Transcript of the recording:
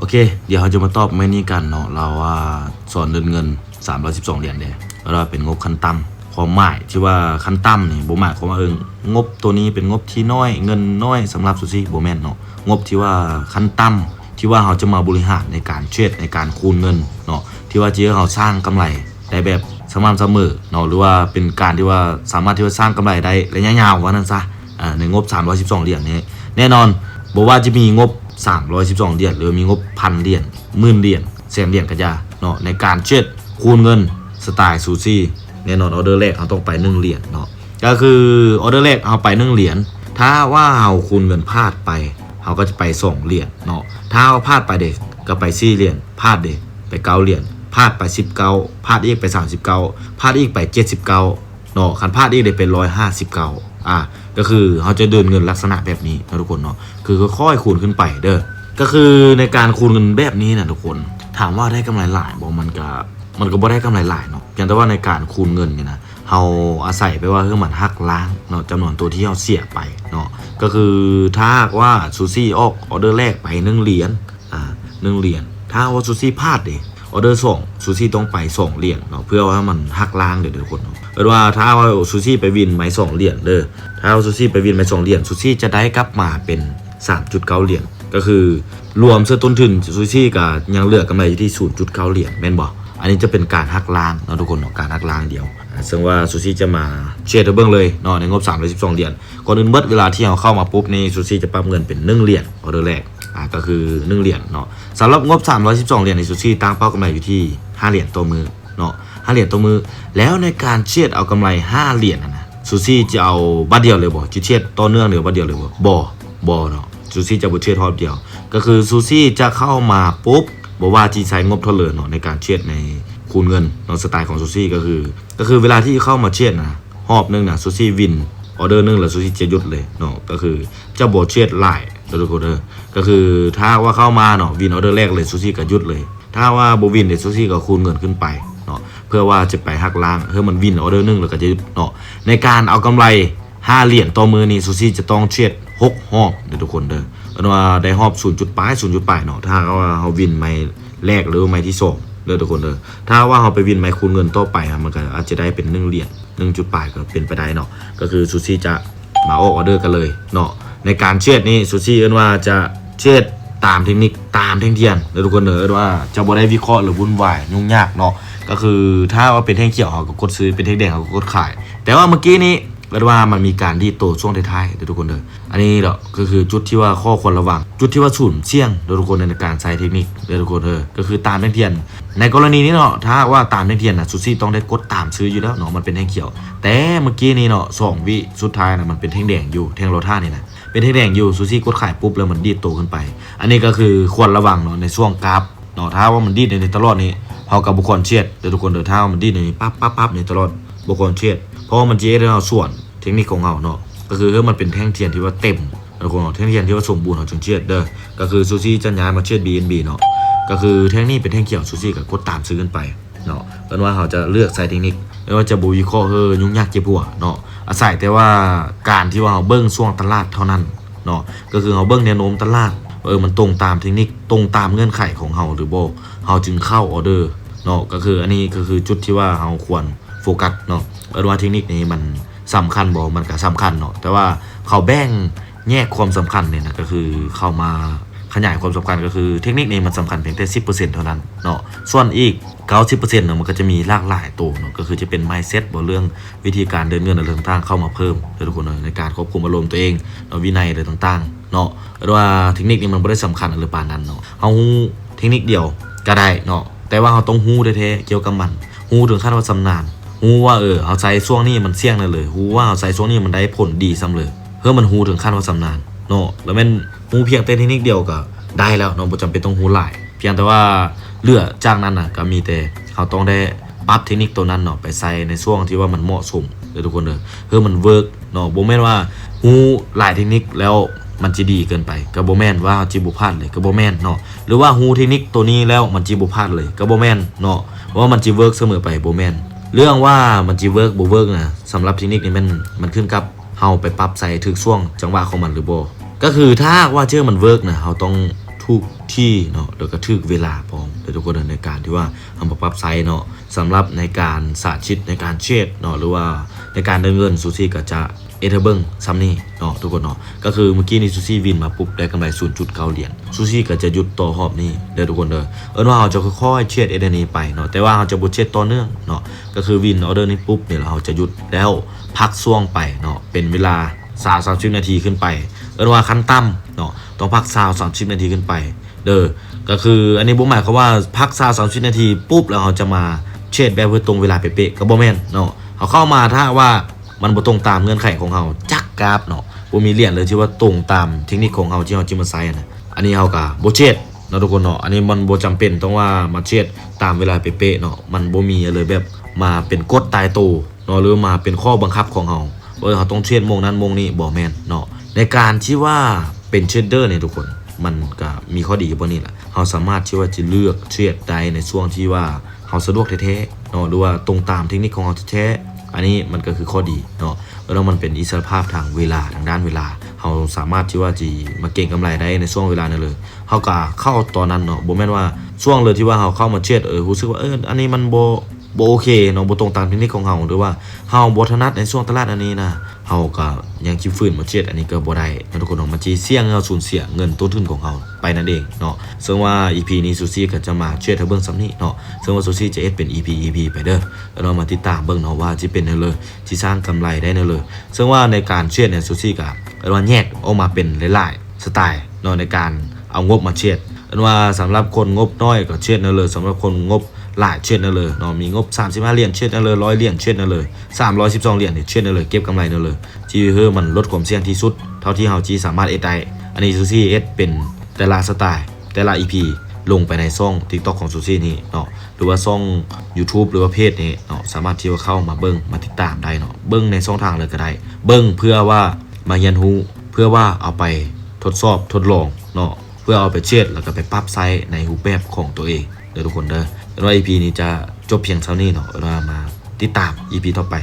ໂອເຄ ດຽວເຮົາຈະມາຕອບໃໝ່ນີ້ກັນເນາະ ລາວວ່າສອນເດີນເງິນສາມຮ້ອຍສິບສອງຫຼຽນເດ້ ລາວວ່າເປັນງົບຂັ້ນຕ່ຳ. ຄວາມໝາຍທີ່ວ່າຂັ້ນຕ່ຳນີ້ ບໍ່ໝາຍຄວາມວ່າ ເອີ ງົບໂຕນີ້ເປັນງົບທີ່ນ້ອຍ ເງິນນ້ອຍສຳລັບຊູຊີ ບໍ່ແມ່ນເນາະ. ງົບທີ່ວ່າຂັ້ນຕ່ຳ ທີ່ວ່າເຮົາຈະມາບໍລິຫານໃນການເທຣດ ໃນການຄູນເງິນເນາະ ທີ່ວ່າຈະເຮັດໃຫ້ເຮົາສ້າງກຳໄລໄດ້ແບບສະໝ່ຳສະເໝີເນາະ ຫຼືວ່າເປັນການທີ່ວ່າສາມາດທີ່ວ່າສ້າງກຳໄລໄດ້ໄລຍະຍາວວ່າຊັ້ນຊະ. ອາ ໃນງົບສາມຮ້ອຍສິບສອງຫຼຽນນີ້ ແນ່ນອນ ບໍ່ວ່າຈະມີງົບສາມຮ້ອຍສິບສອງຫຼຽນ ຫຼືມີງົບພັນຫຼຽນ ໝື່ນຫຼຽນ ແສນຫຼຽນກະຢ່າເນາະ ໃນການເທຣດຄູນເງິນສະໄຕຊູຊີ ແນ່ນອນ ອອເດີແລກເຮົາຕ້ອງໄປໜຶ່ງຫຼຽນເນາະ. ກໍຄືອອເດີແລກເຮົາໄປໜຶ່ງຫຼຽນ ຖ້າຫາກວ່າເຮົາຄູນເງິນພາດໄປ ເຮົາກໍຈະໄປສອງຫຼຽນເນາະ. ຖ້າເຮົາພາດໄປເດ ກໍໄປສີ່ຫຼຽນ ພາດເດ ໄປເກົ້າຫຼຽນ ພາດໄປສິບເກົ້າ ພາດອີກໄປສາມສິບເກົ້າ ພາດອີກໄປເຈັດສິບເກົ້າເນາະ. ຄັນພາດອີກເດ ເປັນຮ້ອຍຫ້າສິບເກົ້າ. ອາ ກໍຄືເຮົາຈະເດີນເງິນລັກສະນະແບບນີ້ເນາະທຸກຄົນເນາະ ຄືຄ່ອຍໆຄູນຂຶ້ນໄປເດີ. ກໍຄືໃນການຄູນເງິນແບບນີ້ນະທຸກຄົນ ຖາມວ່າໄດ້ກຳໄລຫຼາຍບໍ່? ມັນກະ ມັນກໍບໍ່ໄດ້ກຳໄລຫຼາຍເນາະ ພຽງແຕ່ວ່າໃນການຄູນເງິນນີ້ນະ ເຮົາອາໄສແບບວ່າ ເອີ ມັນຫັກລ້າງເນາະ ຈຳນວນໂຕທີ່ເຮົາເສຍໄປເນາະ. ກໍຄືຖ້າຫາກວ່າຊູຊີອອກອອເດີແລກໄປໜຶ່ງຫຼຽນ ອາ ໜຶ່ງຫຼຽນ ຖ້າຫາກວ່າຊູຊີພາດເດ ອອເດີສອງ ຊູຊີຕ້ອງໄປສອງຫຼຽນເນາະ ເພື່ອວ່າໃຫ້ມັນຫັກລ້າງເດີທຸກຄົນເນາະ. ເອີ້ນວ່າຖ້າຫາກວ່າຊູຊີໄປວິນໄມ້ສອງຫຼຽນເດີ ຖ້າຫາກວ່າຊູຊີໄປວິນໄມ້ສອງຫຼຽນ ຊູຊີຈະໄດ້ກັບມາເປັນສາມຈຸດເກົ້າຫຼຽນ ກໍຄືລວມເຊິ່ງຕົ້ນທຶນ ຊູຊີກໍຍັງເຫຼືອກຳໄລຢູ່ທີ່ສູນຈຸດເກົ້າຫຼຽນ ແມ່ນບໍ່? ອັນນີ້ຈະເປັນການຫັກລ້າງເນາະທຸກຄົນເນາະ ການຫັກລ້າງດຽວ. ອາ ເຊິ່ງວ່າຊູຊີຈະມາເທຣດໃຫ້ເບິ່ງເລີຍເນາະ ໃນງົບສາມຮ້ອຍສິບສອງຫຼຽນ. ກ່ອນອື່ນເບິດ ເວລາທີ່ເຮົາເຂົ້າມາປຸບນີ້ ຊູຊີຈະປັບເງິນເປັນໜຶ່ງຫຼຽນ ອອເດີແລກ ອາ ກໍຄືໜຶ່ງຫຼຽນເນາະ. ສຳລັບງົບສາມຮ້ອຍສິບສອງຫຼຽນນີ້ ຊູຊີຕັ້ງເປົ້າກຳໄລຢູ່ທີ່ຫ້າຫຼຽນຕໍ່ມື້ເນາະ ຫ້າຫຼຽນຕໍ່ມື້. ແລ້ວໃນການເທຣດເອົາກຳໄລຫ້າຫຼຽນຫັ້ນນະ ຊູຊີຈະເອົາບາດດຽວເລີຍບໍ່? ຈະເທຣດຕໍ່ເນື່ອງເລີຍບາດດຽວເລີຍບໍ່? ບໍ່ ບໍ່ເນາະ ຊູຊີຈະບໍ່ເທຣດຮອບດຽວ. ກໍຄືຊູຊີຈະເຂົ້າມາປຸບ ບໍ່ວ່າຊິໃຊ້ງົບເທົ່າໃດເນາະ ໃນການເທຣດໃນຄູນເງິນເນາະ ສະໄຕຂອງຊູຊີກໍຄື ກໍຄືເວລາທີ່ເຂົ້າມາເທຣດນະ ຮອບໜຶ່ງນະ ຊູຊີວິນອອເດີໜຶ່ງແລ້ວ ຊູຊີຈະຢຸດເລີຍເນາະ ກໍຄືຈະບໍ່ເທຣດຫຼາຍເດີທຸກຄົນເດີ. ກໍຄືຖ້າຫາກວ່າເຂົ້າມາເນາະ ວິນອອເດີແລກເລີຍ ຊູຊີກໍຢຸດເລີຍ. ຖ້າຫາກວ່າບໍ່ວິນເດ ຊູຊີກໍຄູນເງິນຂຶ້ນໄປເນາະ ເພື່ອວ່າຈະໄປຫັກລ້າງ ເອີ ມັນວິນອອເດີໜຶ່ງແລ້ວກໍຈະຢຸດເນາະ. ໃນການເອົາກຳໄລຫ້າຫຼຽນຕໍ່ມື້ນີ້ ຊູຊີຈະຕ້ອງເທຣດຫົກຮອບເດີທຸກຄົນເດີ. ເອີ້ນວ່າໄດ້ຮອບສູນຈຸດປາຍ ສູນຈຸດປາຍເນາະ ຖ້າຫາກວ່າເຮົາວິນໄມ້ແລກ ຫຼືໄມ້ທີສອງເດີທຸກຄົນເດີ. ຖ້າຫາກວ່າເຮົາໄປວິນໄມ້ຄູນເງິນຕໍ່ໄປ ມັນກໍອາດຈະໄດ້ເປັນໜຶ່ງຫຼຽນ ໜຶ່ງຈຸດປາຍກໍເປັນໄປໄດ້ເນາະ. ກໍຄືຊູຊີຈະມາອອກອອເດີກັນເລີຍເນາະ. ໃນການເທຣດນີ້ ຊູຊີເອີ້ນວ່າຈະເທຣດຕາມເທັກນິກ ຕາມແທ່ງທຽນເດີທຸກຄົນເດີ. ເອີ້ນວ່າຈະບໍ່ໄດ້ວິເຄາະ ຫຼືວຸ້ນວາຍ ຫຍຸ້ງຍາກເນາະ. ກໍຄືຖ້າວ່າເປັນແທ່ງຂຽວ ເຮົາກໍກົດຊື້ ເປັນແທ່ງແດງ ເຮົາກໍກົດຂາຍ. ແຕ່ວ່າເມື່ອກີ້ນີ້ ເອີ້ນວ່າມັນມີການດີດໂຕຊ່ວງທ້າຍໆເດີທຸກຄົນເດີ. ອັນນີ້ເນາະ ກໍຄືຈຸດທີ່ວ່າຂໍ້ຄວນລະວັງ ຈຸດທີ່ວ່າສູນສ່ຽງເດີທຸກຄົນ ໃນການໃຊ້ເທັກນິກເດີທຸກຄົນເດີ ກໍຄືຕາມແທ່ງທຽນ. ໃນກໍລະນີນີ້ເນາະ ຖ້າຫາກວ່າຕາມແທ່ງທຽນນະ ຊູຊີຕ້ອງໄດ້ກົດຕາມຊື້ຢູ່ແລ້ວເນາະ ມັນເປັນແທ່ງຂຽວ. ແຕ່ເມື່ອກີ້ນີ້ເນາະ ສອງວິສຸດທ້າຍນະ ມັນເປັນແທ່ງແດງຢູ່ ແທ່ງລໍຖ້ານີ້ນະ ເປັນແທ່ງແດງຢູ່ ຊູຊີກົດຂາຍປຸບ ແລ້ວມັນດີດໂຕຂຶ້ນໄປ. ອັນນີ້ກໍຄືຄວນລະວັງເນາະ ໃນຊ່ວງກາບເນາະ. ຖ້າວ່າມັນດີດໃນນີ້ຕະຫຼອດນີ້ ເຮົາກໍບໍ່ຄວນເທຣດເດີທຸກຄົນເດີ. ຖ້າວ່າມັນດີດໃນນີ້ປັບໆໆນີ້ຕະຫຼອດ ບໍ່ຄວນເທຣດ ເພາະວ່າມັນຈະເຮັດໃຫ້ເຮົາສວນເທັກນິກຂອງເຮົາເນາະ. ກໍຄືເຮົາມັນເປັນແທ່ງທຽນທີ່ວ່າເຕັມ ແລ້ວກໍແທ່ງທຽນທີ່ວ່າສົມບູນ ເຮົາຈຶ່ງເທຣດເດີ. ກໍຄືຊູຊີຈະຍ້າຍມາເທຣດ ບີເອັນບີເນາະ ກໍຄືແທ່ງນີ້ເປັນແທ່ງຂຽວ ຊູຊີກໍກົດຕາມຊື້ຂຶ້ນໄປເນາະ. ເອີ້ນວ່າເຮົາຈະເລືອກໃຊ້ເທັກນິກ ເອີ້ນວ່າຈະບໍ່ວິເຄາະເຮີຫຍຸ້ງຍາກເຈັບຫົວເນາະ. ອາໄສແຕ່ວ່າການທີ່ວ່າເຮົາເບິ່ງຊ່ວງຕະຫຼາດເທົ່ານັ້ນເນາະ ກໍຄືເຮົາເບິ່ງແນວໂນ້ມຕະຫຼາດ ເອີ ມັນຕົງຕາມເທັກນິກ ຕົງຕາມເງື່ອນໄຂຂອງເຮົາຫຼືບໍ່ ເຮົາຈຶ່ງເຂົ້າອອເດີເນາະ. ກໍຄືອັນນີ້ກໍຄືຈຸດທີ່ວ່າເຮົາຄວນໂຟກັສເນາະ. ເອີ້ນວ່າເທັກນິກນີ້ມັນສຳຄັນບໍ່? ມັນກໍສຳຄັນເນາະ ແຕ່ວ່າເຂົາແບ່ງແຍກຄວາມສຳຄັນນີ້ນະ ກໍຄືເຂົາມາຂະຫຍາຍຄວາມສຳຄັນ ກໍຄືເທັກນິກນີ້ມັນສຳຄັນພຽງແຕ່ສິບເປີເຊັນເທົ່ານັ້ນເນາະ. ສ່ວນອີກເກົ້າສິບເປີເຊັນເນາະ ມັນກໍຈະມີຫຼາກຫຼາຍໂຕເນາະ ກໍຄືຈະເປັນ mindset ບໍ່ ເລື່ອງວິທີການເດີນເງິນ ອະໄລຕ່າງໆ ເຂົ້າມາເພີ່ມເດີທຸກຄົນເນາະ ໃນການຄວບຄຸມອາລົມຕົວເອງເນາະ ວິໄນ ອະໄລຕ່າງໆເນາະ. ແຕ່ວ່າເທັກນິກນີ້ມັນບໍ່ໄດ້ສຳຄັນ ຫຼື ປານນັ້ນເນາະ. ເຮົາຮູ້ເທັກນິກດຽວກໍໄດ້ເນາະ ແຕ່ວ່າເຮົາຕ້ອງຮູ້ແທ້ໆກ່ຽວກັບມັນ ຮູ້ເຖິງຂັ້ນວ່າຊຳນານ ຮູ້ວ່າ ເອີ ເຮົາໃຊ້ຊ່ວງນີ້ມັນສ່ຽງໄດ້ເລີຍ ຮູ້ວ່າເຮົາໃຊ້ຊ່ວງນີ້ມັນໄດ້ຜົນດີສ່ຳເລີຍ ເຮີ ມັນຮູ້ເຖິງຂັ້ນວ່າຊຳນານເນາະ. ແລ້ວແມ່ນຮູ້ພຽງແຕ່ເທັກນິກດຽວກໍໄດ້ແລ້ວເນາະ ບໍ່ຈຳເປັນຕ້ອງຮູ້ຫຼາຍ. ພຽງແຕ່ວ່າເຫຼືອຈາກນັ້ນນະ ກໍມີແຕ່ເຮົາຕ້ອງໄດ້ປັບເທັກນິກໂຕນັ້ນເນາະ ໄປໃຊ້ໃນຊ່ວງທີ່ວ່າມັນເໝາະສົມເດີທຸກຄົນເດີ ເຮີ ມັນເວີກເນາະ. ບໍ່ແມ່ນວ່າຮູ້ຫຼາຍເທັກນິກແລ້ວມັນຈະດີເກີນໄປ ກໍບໍ່ແມ່ນ ວ່າເຮົາຈະບໍ່ພາດເລີຍ ກໍບໍ່ແມ່ນເນາະ. ຫຼືວ່າຮູ້ເທັກນິກໂຕນີ້ແລ້ວມັນຈະບໍ່ພາດເລີຍ ກໍບໍ່ແມ່ນເນາະ ວ່າມັນຈະເວີກສະເໝີໄປ ບໍ່ແມ່ນ. ເລື່ອງວ່າມັນຈະເວີກບໍ່ເວີກນະ ສຳລັບເທັກນິກນີ້ແມ່ນ ມັນຂຶ້ນກັບເຮົາໄປປັບໃສ່ຖືກຊ່ວງຈັງຫວະຂອງມັນຫຼືບໍ່. ກໍຄືຖ້າຫາກວ່າເຈີມັນເວີກນະ ເຮົາຕ້ອງ ຖືກທີ່ເນາະ ແລ້ວກໍຖືກເວລາພ້ອມເດີທຸກຄົນເດີ ໃນການທີ່ວ່າເຮົາມາປັບໃຊ້ເນາະ. ສຳລັບໃນການສາທິດໃນການເທຣດເນາະ ຫຼືວ່າໃນການເດີນເງິນ ຊູຊີກໍຈະເຮັດໃຫ້ເບິ່ງສ່ຳນີ້ເນາະທຸກຄົນເນາະ. ກໍຄືມື້ກີ້ນີ້ຊູຊີວິນມາປຸບໄດ້ກຳໄລສູນຈຸດເກົ້າຫຼຽນ ຊູຊີກໍຈະຢຸດຕໍ່ຮອບນີ້ເດີທຸກຄົນເດີ. ເອີ້ນວ່າເຮົາຈະຄ່ອຍໆເທຣດເຮັດອັນນີ້ໄປເນາະ ແຕ່ວ່າເຮົາຈະບໍ່ເທຣດຕໍ່ເນື່ອງເນາະ. ກໍຄືວິນອອເດີນີ້ປຸບນີ້ ແລ້ວເຮົາຈະຢຸດ ແລ້ວພັກຊ່ວງໄປເນາະ ເປັນເວລາຊາວ ສາມສິບນາທີຂຶ້ນໄປ. ເອີ້ນວ່າຂັ້ນຕ່ຳເນາະ ຕ້ອງພັກຊາວ ສາມສິບນາທີຂຶ້ນໄປເດີ. ກໍຄືອັນນີ້ບໍ່ໝາຍຄວາມວ່າພັກຊາວ ສາມສິບນາທີປຸບ ແລ້ວເຮົາຈະມາເທຣດແບບເພື່ອຕົງເວລາເປະໆ ກໍບໍ່ແມ່ນເນາະ. ເຮົາເຂົ້າມາ ຖ້າຫາກວ່າມັນບໍ່ຕົງຕາມເງື່ອນໄຂຂອງເຮົາຈັກກາບເນາະ ບໍ່ມີຫຼຽນເລີຍທີ່ວ່າຕົງຕາມເທັກນິກຂອງເຮົາທີ່ເຮົາຈະມາໃຊ້ຫັ້ນນະ ອັນນີ້ເຮົາກໍບໍ່ເທຣດເນາະທຸກຄົນເນາະ. ອັນນີ້ມັນບໍ່ຈຳເປັນຕ້ອງວ່າມາເທຣດຕາມເວລາເປະໆເນາະ ມັນບໍ່ມີເລີຍແບບມາເປັນກົດຕາຍໂຕ ເນາະ ຫຼືມາເປັນຂໍ້ບັງຄັບຂອງເຮົາ ວ່າເຮົາຕ້ອງເທຣດໂມງນັ້ນໂມງນີ້ ບໍ່ແມ່ນເນາະ. ໃນການທີ່ວ່າເປັນເທຣດເດີນີ້ທຸກຄົນ ມັນກະມີຂໍ້ດີຢູ່ບ່ອນນີ້ລະ ເຮົາສາມາດທີ່ວ່າຈະເລືອກເທຣດໄດ້ໃນຊ່ວງທີ່ວ່າເຮົາສະດວກແທ້ໆເນາະ ຫຼືວ່າຕົງຕາມເທັກນິກຂອງເຮົາແທ້ໆ. ອັນນີ້ມັນກະຄືຂໍ້ດີເນາະ ແລ້ວມັນເປັນອິດສະຫຼະພາບທາງເວລາ ທາງດ້ານເວລາ ເຮົາສາມາດທີ່ວ່າຈະມາເກັງກຳໄລໄດ້ໃນຊ່ວງເວລານັ້ນເລີຍ. ເຮົາກະເຂົ້າຕອນນັ້ນເນາະ ບໍ່ແມ່ນວ່າຊ່ວງເລີຍທີ່ວ່າເຮົາເຂົ້າມາເທຣດ ເອີ ຮູ້ສຶກວ່າ ເອີ ອັນນີ້ມັນບໍ່ ບໍ່ໂອເຄເນາະ ບໍ່ຕົງຕາມເທັກນິກຂອງເຮົາ ຫຼືວ່າເຮົາບໍ່ຖະໜັດໃນຊ່ວງຕະຫຼາດອັນນີ້ນະ ເຮົາກໍຍັງຊິຝືນມາເທຣດ ອັນນີ້ກໍບໍ່ໄດ້ເນາະທຸກຄົນເນາະ. ມັນຊິສ່ຽງໃຫ້ເຮົາສູນເສຍເງິນຕົ້ນທຶນຂອງເຮົາໄປນັ້ນເອງເນາະ. ເຊິ່ງວ່າອີພີນີ້ຊູຊີກໍຈະມາເທຣດໃຫ້ເບິ່ງສ່ຳນີ້ເນາະ ເຊິ່ງວ່າຊູຊີຈະເຮັດເປັນອີພີ ອີພີໄປເດີ ແລ້ວເຮົາມາຕິດຕາມເບິ່ງເນາະ ວ່າຊິເປັນແນວເລີ ຊິສ້າງກຳໄລໄດ້ແນວເລີ. ເຊິ່ງວ່າໃນການເທຣດເນຍ ຊູຊີກໍເອີ້ນວ່າແຍກອອກມາເປັນຫຼາຍໆສະໄຕເນາະ ໃນການເອົາງົບມາເທຣດ ເອີ້ນວ່າສຳລັບຄົນງົບນ້ອຍກໍເທຣດແນວເລີ ສຳລັບຄົນງົບຫຼາຍເທຣດແນວເລີເນາະ. ມີງົບສາມສິບຫ້າຫຼຽນ ເທຣດແນວເລີ ຮ້ອຍຫຼຽນ ເທຣດແນວເລີ ສາມຮ້ອຍສິບສອງຫຼຽນນີ້ ເທຣດແນວເລີ ເກັບກຳໄລແນວເລີ ທີ່ເຮັດໃຫ້ມັນລົດຄວາມສ່ຽງທີ່ສຸດເທົ່າທີ່ເຮົາຊິສາມາດເຮັດໄດ້. ອັນນີ້ຊູຊີເຮັດເປັນແຕ່ລະສະໄຕ ແຕ່ລະອີພີ ລົງໄປໃນຊ່ອງຕິກຕັອກຂອງຊູຊີນີ້ເນາະ ຫຼືວ່າຊ່ອງຢູທູບ ຫຼືວ່າເພຈນີ້ເນາະ ສາມາດທີ່ວ່າເຂົ້າມາເບິ່ງ ມາຕິດຕາມໄດ້ເນາະ. ເບິ່ງໃນຊ່ອງທາງເລີຍກໍໄດ້ ເບິ່ງເພື່ອວ່າມາຮຽນຮູ້ ເພື່ອວ່າເອົາໄປທົດສອບທົດລອງເນາະ ເພື່ອເອົາໄປເທຣດ ແລ້ວກໍໄປປັບໃຊ້ໃນຮູບແບບຂອງຕົວເອງເດີທຸກຄົນເດີ. ເອີ້ນວ່າອີພີນີ້ຈະຈົບພຽງເທົ່ານີ້ເນາະ ເອີ້ນວ່າມາຕິດຕາມອີພີຕໍ່ໄປ